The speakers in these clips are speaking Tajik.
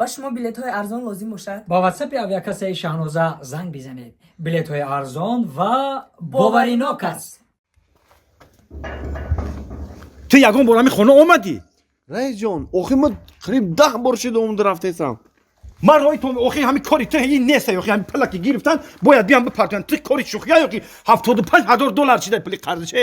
Ба шумо билетҳои арзон лозим бошад? Ба ватсапи авиакассаи Шаҳноза занг бизанед. Билетҳои арзон ва боваринок аст. Ту ягон бор ҳами хона омадӣ? Раисҷон, охи ма қариб 10 бор шида омада рафтесам. Ман роҳи то охи ҳами кори ту ин неста, охи ҳами пула ки гирифтан бояд биям бипартоян. Ту кори шӯхия, охи 75 000 доллар шида пули қарзше.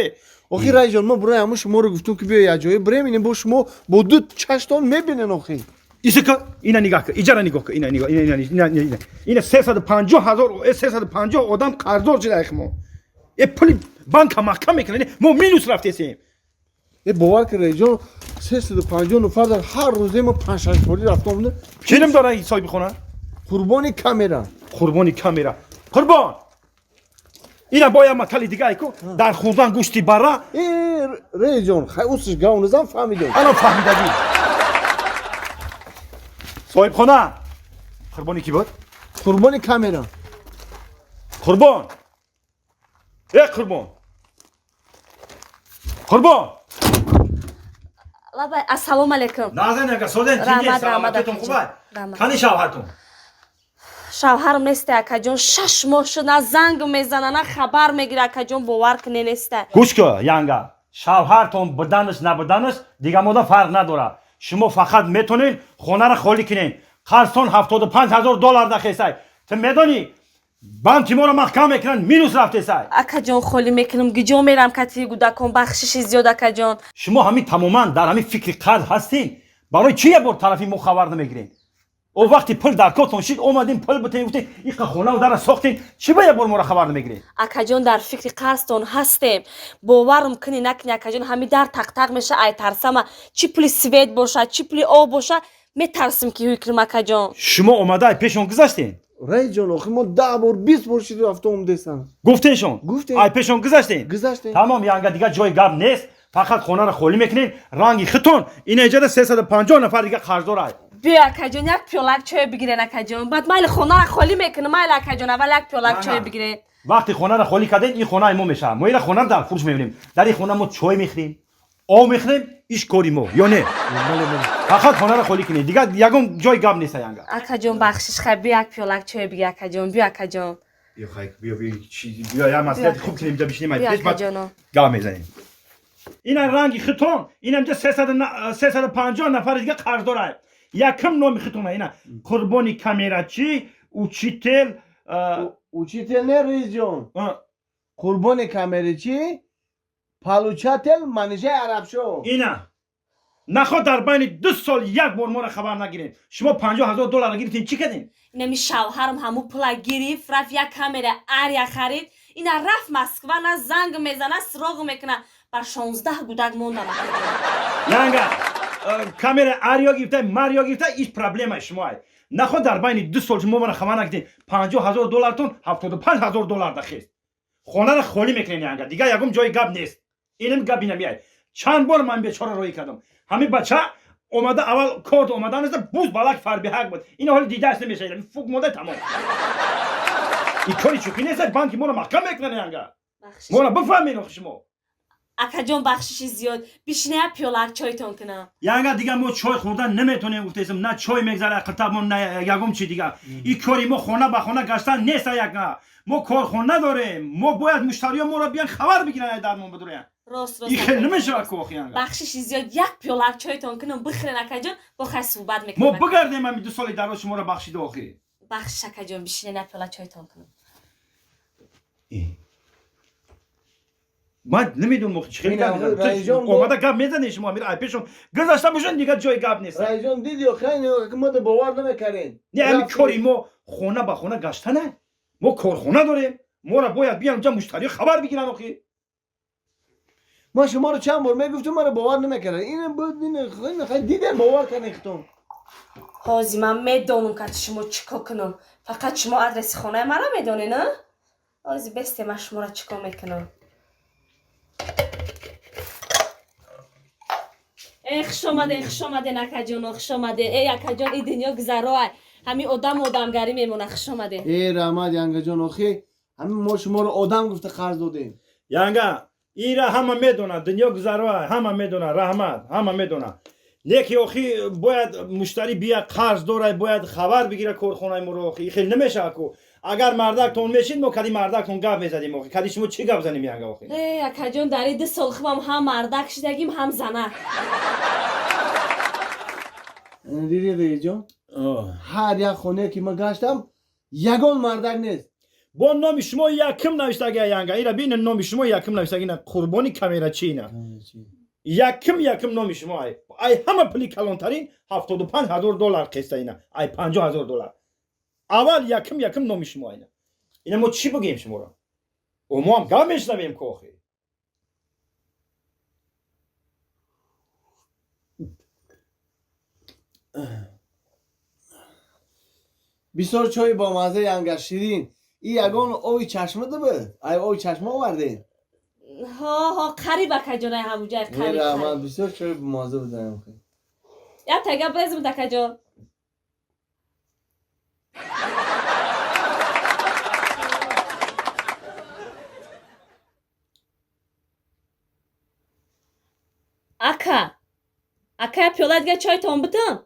Охи, раисҷон, ма барои ҳамун шуморо гуфтум, ки биё якҷоя бирем, ин бо шумо бо ду чаштон мебинен охи. Исика, ина нигоҳ кун, иҷара нигоҳ кун, ина нигоҳ, ина, ина, ина, ина, ина 350 000, 350 одам қарздор шида мо. Э, пули банка маҳкам мекунад, мо минус рафтесем. Э, бовар кун, раисҷон, 350 нафар дар ҳар рӯзе ма панҷшаш борӣ рафта омада. Чилим дора соҳиби хона? Қурбони камера. Қурбони камера, қурбон. Ина боя матали дига ку: дар хӯрдан гӯшти бара. Э, раисҷон, хай усш гавназам, фаҳмидем. Ана фаҳмидагӣ. Соҳибхона, қурбони кӣ буд? Қурбони камера. Қурбон, э, қурбон, қурбон. Лабай, ассалому алайкум. Назан яка соден. Раҳмат, раҳмат, Саломатитон акаҷон. хубай? Раҳмат. Кани шавҳартон? Шавҳарам несте, акаҷон, 6 моҳ шуд, на занг мезана, на хабар мегира, акаҷон, бовар куне, несте. Гӯш кун, янга, шавҳартон буданаш, набуданаш дига мода фарқ надорад. Шумо фақат метонед хонаро холӣ кунед. Қарзтон 75 000 доллар дахесай. Ту медонӣ, банки моро маҳкам мекунанд, минус рафтесай. Акаҷон, холӣ мекунам, гиҷо мерам кати гудакон? Бахшиши зиёд, акаҷон. Шумо ҳамин тамоман дар ҳамин фикри қарз ҳастин. Барои чӣ як бор тарафи мо хабар намегирем? О вақти пул дар кортон шид, омадем, пул битем, гуфтем, иқа хонаву дара сохтем. Чӣ ба як бор моро хабар намегирем? Акаҷон, дар фикри қарзтон ҳастем, боварам кунӣ, накунӣ, акаҷон, ҳами дар тақтақ меша, ай тарсама, чӣ пули свет боша, чӣ пули об боша, метарсим ки ҳуй кунем, акаҷон. Шумо омада пешон гузаштем? Раисҷон, охи мо 10 бор, 20 бор шида рафта омадесам. Гуфтешон? Гуфтем. Ай пешон гузаштем? Гузаштем. Тамом, янга, дига ҷои гап нест, фақат хонаро холӣ мекунем. Ранги хитон ина иҷода 350 нафар дига қарздор ай. Биё, акаҷон, як пиёлак чой бигирен, акаҷон, баъд майли хонаро холӣ мекунам, майли, акаҷон, аввал як пиёлак чой бигирен. Вақти хонаро холӣ кардем, ин хонаи мо мешавад. Мо ира хона дар фурӯш мебинем. Дар ин хона мо чой мехӯрем, об мехӯрем, иш кори мо ё не? Фақат хонаро холӣ кунед, дига ягон ҷои гап нест, янга. Акаҷон, бахшиш, хай, биё, як пиёлак чой бигир, акаҷон, биё, акаҷон. Биё, хай, биё, биё, биё, як маслиҳати хуб кунем, инҷа бишинем, ай Биё, пеш, баъд акаҷоно. гап мезанем. Ина ранги хитон, ина инҷа 350 нафари дига қарздор ай. Якум номи хитона ина: қурбони камерачи, учитель. Учитель не, раисҷон. Қурбони камерачи, получатель Манижаи Арабшо. Ина наход дар байни 2 сол як бор моро хабар нагирем. Шумо 50 000 доллар гирифтем, чӣ кардем? Инами шавҳарам ҳаму пула гирифт, рафт, як камера Ария харид, ина рафт Москва, на занг мезана, суроғ мекуна, бар 16 гудак мондам, акаҷон. Янга, камера Ариё гирифта, Мариё гирифта, иш проблемаи шумо ай. Наход дар байни 2 сол шумо моро хабар нагирем, 50 000 доллартон 75 000 доллар дахест. Хонаро холӣ мекунем, янга, дига ягон ҷои гап нест. Инам гап инам яй. Чанд бор ман бечора роҳӣ кардам. Ҳамин бача омада, аввал корд омаданаста буз балак фарбиҳак буд, ина ҳоли дидааш намешавад, фук монда, тамом. Ин кори шӯхӣ нест, банки моро маҳкам мекунанд, янга. Бахшиш. Моро бифаҳмед охи шумо. Акаҷон, бахшиши зиёд, бишина, як пиёлак чойтон кунам. Янга, дига мо чой хӯрдан наметонем, гуфтесам, на чой мегзара қиртабмон, на ягон чи дига. Ин кори мо хона ба хона гаштан нест, янга. Мо корхона дорем, мо бояд муштариён моро биён, хабар бигиранд, дармон бидуроянд. Рост, рост. Ин хел намешавад ку охи, янга. Бахшиши зиёд, як пиёлак чойтон кунам, бихӯрен, акаҷон, бо хай суҳбат Мо мекунем. бигардем ҳами 2 соли дароз шуморо бахшида охи. Бахшиш, акаҷон, бишинен, як пиёла чойтон кунам. Ман намедонам охи чӣ хел Ин гап охи мезанам. раисҷон Ту омада гап мезанӣ, шумо амир ай пешон гузашта бошанд, дига ҷои гап нест. Раисҷон, диди, охи мо да бовар намекардем. Не, ҳами кори мо хона ба хона гаштана. Мо корхона дорем, моро бояд биён ҷа, муштариё хабар бигиранд охи. Ма шуморо чанд бор мегуфтум, маро бовар намекардем. Ин буд, ин хай дидем, бовар кардем хитон. Ҳозир ман медонам, ки шумо чӣ кор кунам. Фақат шумо адреси хонаи маро медонед, а? Ҳозир бесте, ман шуморо чӣ кор мекунам. Э, хуш омаден, хуш омаден, акаҷоно, хуш омаден. Э, акаҷон, и дунё гузароай, ҳамин одам одамгарӣ мемона. Хуш омаден. Э, раҳмат, янгаҷон, охи ҳамин мо шуморо одам гуфта қарз додем. Янга, ира ҳама медонад, дунё гузароа, ҳама медонад. Раҳмат, ҳама медонад. Не ки охи бояд муштарӣ бия, қарз дорад, бояд хабар бигира корхонаи моро. Охи и хел намешавад ку. Агар мардактон мешид, мо кади мардактон гап мезадем. Охи кади шумо чӣ гап занем, янга, охи? Э, акаҷон, дар и 2 сол хубам ҳам мардак шидагим, ҳам зана. Диди, раисҷон, ҳар як хонае ки ман гаштам, ягон мардак нест. Бо номи шумо якм навиштага, янга, ира бина, номи шумо якм навиштага. Ина, қурбони камера чи, ина якм номи шумо. Ай ҳама пули калонтарин 75 000 доллар қиста, ина ай 50 000 доллар аввал якм номи шумо. Ина мо чӣ бигӯем шуморо? Мо ҳам гап мешунавем ку охи. Бисёр чои бомазза, янга, ширин. И ягон оби чашма дибуд, ай оби чашма овардед? Ҳо, қариб, акаҷон, ай ҳамуҷай қариб. Раҳмат, бисёр чои бомазза будаям. Як тага безм, акаҷон. Ака, ака, я пиёла дига чойтон бутам.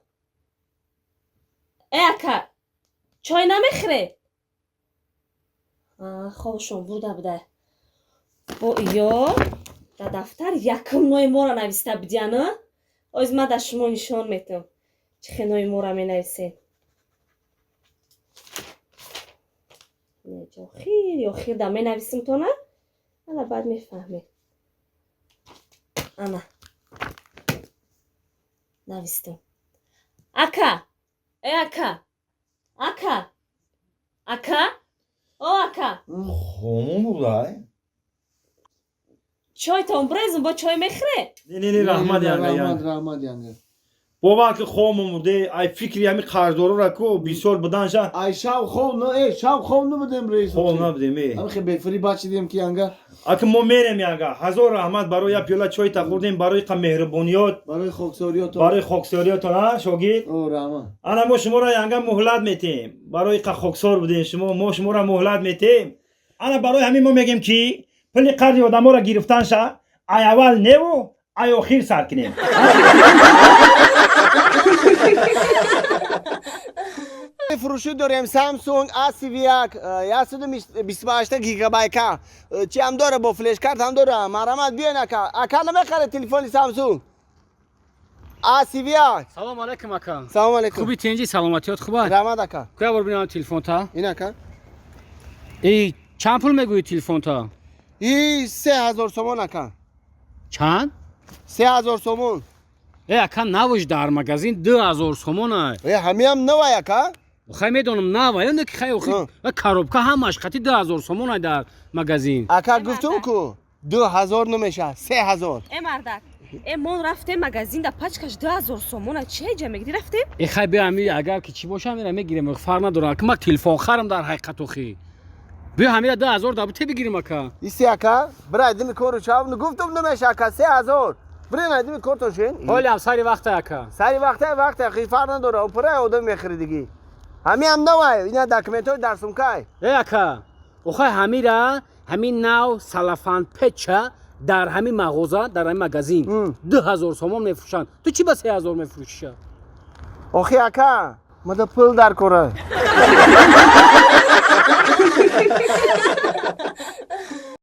Э, ака, чой намехӯре? Хобшон бурда буда. Бо ё дар дафтар якум нои моро нависта будияна. Оз ман дар шумо нишон метам, чӣ хел нои моро менависем. Охир охир да менависим тона, ана баъд мефаҳмед. Ана, навистам. Ака, э, ака, ака, ака, о ака! Хомон будай. Чойтон бурезм, бо чой мехӯре? Не, не, не, раҳмат, янга. Раҳмат, раҳмат, янга. Бовар ки хомон буде. Ай фикри ҳами қарздорора ку бисёр буданша. Ай шав хоб на, э, шав хоб набудем, раис. Хоб набудем, э. Ҳами хе бефари бачидем ки, янга. Аки мо мерем, янга. Ҳазор раҳмат барои як пиёла чойта хӯрдем, барои қа меҳрубониёт. Барои хоксориётон. Барои хоксориётон, а шогирд. О, раҳмат. Ана мо шуморо, янга, муҳлат метиҳем. Барои қа хоксор будем шумо, мо шуморо муҳлат метиҳем. Ана барои ҳамин мо мегем ки пули қарзи одаморо гирифтанша ай аввал неву ай охир сар кунем. Фурӯшӣ дорем Samsung A31, 128 гигабайка, чи ҳам дора, бо флешкарт ҳам дора. Марҳамат, биёен, ака. Ака, намехаред телефони Samsung A31? Салом алейкум, ака. Салом алейкум. Хуби, тинҷи, саломатиёт хуба? Раҳмат, ака. Куя бор бинам телефонта. Ин, ака. И чанд пул мегӯӣ телефонта? И 3000 сомон, ака. Чанд? 3000 сомон. Э, ака, навш дар магазин 2000 сомона. Э, ҳамиам навай, ака. Хай, медонам, нава ё ки, хай, охи коробка ҳамаш қати 2000 сомона дар магазин. Ака, гуфтум ку, 2000 намеша, 3000. Э, мардак, э, мо рафтем магазин, да пачкаш 2000 сомона. Чи ҷа мегиди, рафтем? Э, хай, биё, ҳами агар ки чӣ боша, мера мегирем, фарқ надорам, ака, ма телефон харам дар ҳақиқат. Охи, биё, ҳамира 2000 да бите бигирем, ака. Иси, ака, бирай дими кору чав, гуфтум намеша, ака, 3000. Бирен, ай дими кортон шин. Ҳолиам сари вақта, ака. Сари вақта, вақта, хи фарқ надора, пурай одам мехӯри дигӣ. Ҳамиам навай, ина документҳои дар сумкай. Э, ака, охай, ҳамира ҳамин нав салафан печа дар ҳамин мағоза, дар ҳамин магазин 2000 сомон мефурӯшанд. Ту чӣ ба 3000 мефурӯшиша? Охи, ака, мада пул дар кора.